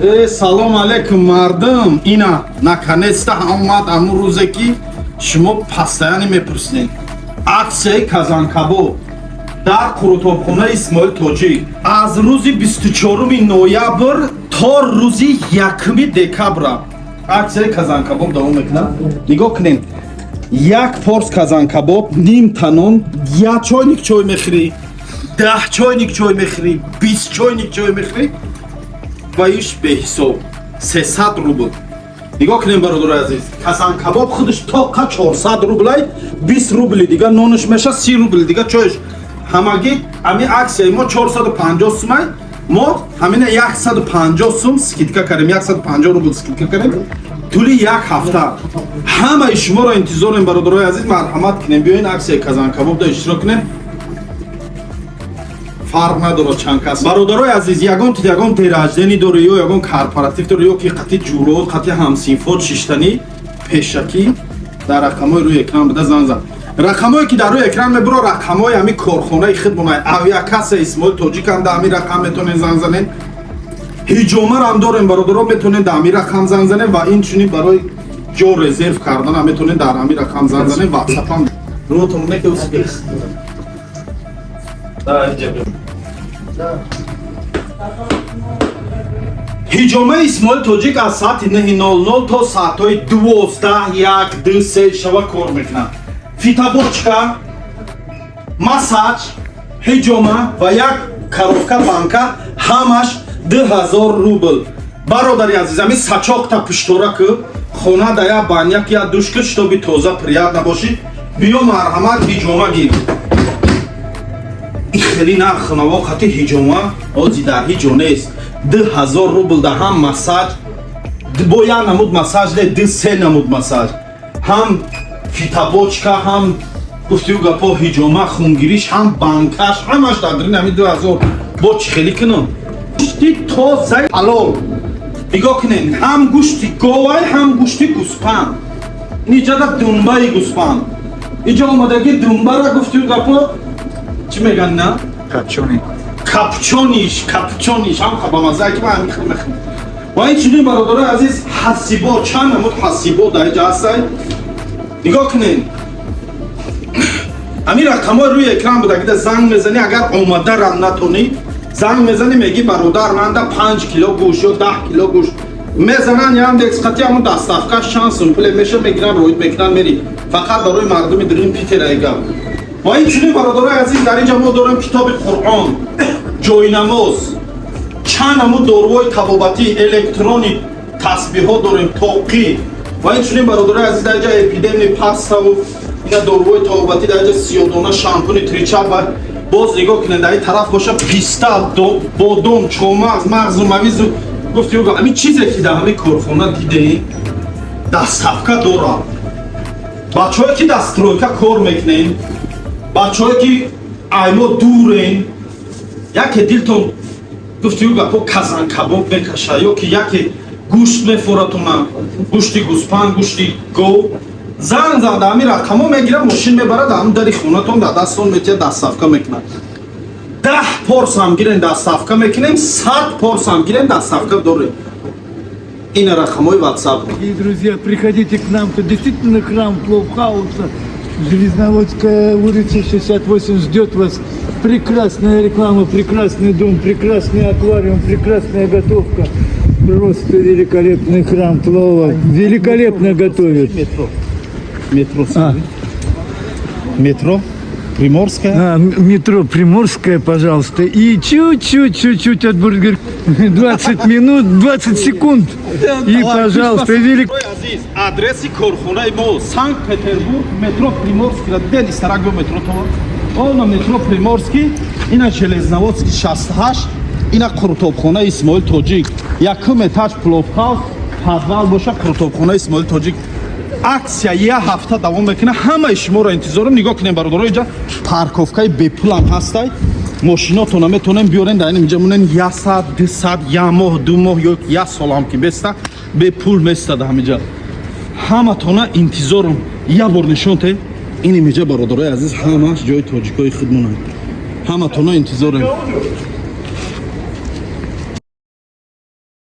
Э, салом алейкум, мардум! Ина, наконец-то омад ҳамун рӯзе, ки шумо постоянно мепурсидед. Аксияи казанкабоб дар қурутобхонаи Исмоил Тоҷик аз рӯзи 24 ноябр то рӯзи 1 декабра аксияи казанкабоб давом мекунад. Нигоҳ кунед: як порс казанкабоб, ним танон, як чойник чой мехӯрӣ, 10 чойник чой мехӯрӣ, 20 чойник чой мехӯрӣ ва иш беҳисоб, 300 рубл. Нигоҳ кунем, бародари азиз, казанкабоб худаш тоқа 400 рублай, 20 рубли дига нонаш меша, 30 рубли дига чойш. Ҳамагӣ ҳамин аксияи мо 450 сумай. Мо ҳамина 150 сум скидка кардем, 150 рубл скидка кардем. Тӯли як ҳафта ҳамаи шуморо интизорем, бародарои азиз. Марҳамат кунем, биёин, аксияи казанкабобда иштирок кунем. Фарқ надорад чанд кас. Бародарои азиз, ягон ягон день рождения дорӣ ё ягон корпоратив дорӣ, ё ки қати ҷурот, қати ҳамсинфот шиштанӣ, пешакӣ дар рақамҳои рӯи экран буда занг зан. Рақамҳое, ки дар рӯи экран мебуро, рақамҳои ҳамин корхонаи хидмонай, авиакасса Исмоил Тоҷикам дар ҳамин рақам метавонед занг занед. Ҳиҷомарам дорем, бародаро, метавонед дар ҳамин рақам занг занед ва инчунин барои ҷо резерв карданам метавонед дар ҳамин рақам занг занед. Ватсапам рӯтон неки. Да, инҷа биё. Ҳиҷомаи Исмоил Тоҷик аз соати 9:00 то соатҳои 12, 1, 2, 3 шава кор мекунад. Фитобочка, массаж, ҳиҷома ва як коробка банка, ҳамаш 2000 рубл. Бародари азиз, ами сачоқта пуштора ку, хона да як баняк, як душ ку, чтобы тоза, приятно бошӣ. Биё, марҳамат, ҳиҷома гир. И хеле нархнаво қати ҳиҷома ози дар ҳеҷ ҷо нест. 2000 рубл да ҳам массаж, бо як намуд массаж не, ду се намуд массаж, ҳам фитобочка, ҳам гуфтию гапо, ҳиҷома, хунгириш, ҳам банкаш, ҳамаш дар дарин ҳамин 2000. Бо чӣ хеле кунам? Гӯшти тозаи ҳалол, нигоҳ кунед, ҳам гӯшти говай, ҳам гӯшти гӯспанд. Иниҷада думбаи гӯспанд, иҷо омадаги думбара, гуфтию гапо, чӣ меган на? Копченый. Копчёный ш, копчёный ш ҳам бамазза, ки ман ҳамин хел мехӯрам. Ва ин чунин, бародарои азиз, ҳасибо, чанд намуд ҳасибо дар инҷа ҳастай, нигоҳ кунед. Ҳамин рақамҳои рӯи экран будагида занг мезанӣ. Агар омадарам натонӣ, занг мезанӣ, мегӣ: «Бародар, манда 5 кило гӯшт ё 10 кило гӯшт». Мезанан Яндекс қати, ҳамун доставка ш чанд сум пуле меша, мегиран, роид мекунан, мери. Фақат барои мардуми дурин Питера гап. Ва ин чунин, бародарои азиз, дар инҷа мо дорем китоби Қуръон, ҷойнамоз, чанд намуд доруҳои табобатӣ, электрони тасбиҳо дорем, тоқӣ. Ва ин чунин, бародарои азиз, дар инҷа эпидемни паставу ина доруҳои табобатӣ, дар инҷа сиёдона, шампуни тричап. Ва боз нигоҳ кунед, дар ин тараф боша писта, бодом, чормағз, мағзу мавизу, гуфти ҳамин чизе, ки дар ҳамин корхона дидем, доставка дорад. Бачаҳое, ки дар стройка кор мекунем, бачаҳое, ки аймо дурен, яке дилтон, гуфтию гапо, казанкабоб мекаша ё ки яке гӯшт мефоратона, гӯшти гӯспанд, гӯшти гов, занг зада, ҳамин рақамо мегирад, мошин мебарад, ҳамин дари хонатон дар дастон метиҳад, доставка мекунад. 10 порсам гирен, доставка мекунем, 100 порсам гирен, доставка дорем. Ина рақамҳои Ватсап. Дорогие друзья, приходите к нам, тут действительно храм Пловхауса. Железноводская улица, 68, ждет вас. Прекрасная реклама, прекрасный дом, прекрасный аквариум, прекрасная готовка. Просто великолепный храм плова. Великолепно готовят. Метро. Метро. А. Метро. Приморская. А, метро Приморская, пожалуйста. И чуть-чуть, чуть-чуть от Бургер. 20 минут, 20 секунд. И, пожалуйста, велик... Азиз, адреси корхонаи мо: Санкт Петербург, метро Приморский. Ден истарак бо метро то она метро Приморский, ина Железноводский 68, ина қурутобхонаи Исмоил Тоҷик, якум этаж Пловхаус, подвал боша қурутобхонаи Исмоил Тоҷик. Аксия як ҳафта давом мекунад, ҳамаи шуморо интизорам. Нигоҳ кунем, бародаро, инҷа парковка и бепулам ҳастай. Мошинотона метонем биёрен, дар инҷа монен, як саат, 2 саат, як моҳ, 2 моҳ ё як солам ки беста, бепул местада ҳамиҷа. Ҳаматона интизорам. Як бор нишон те ин имиҷа, бародарои азиз, ҳамаш ҷои тоҷикои худмонанд. Ҳаматона интизорем.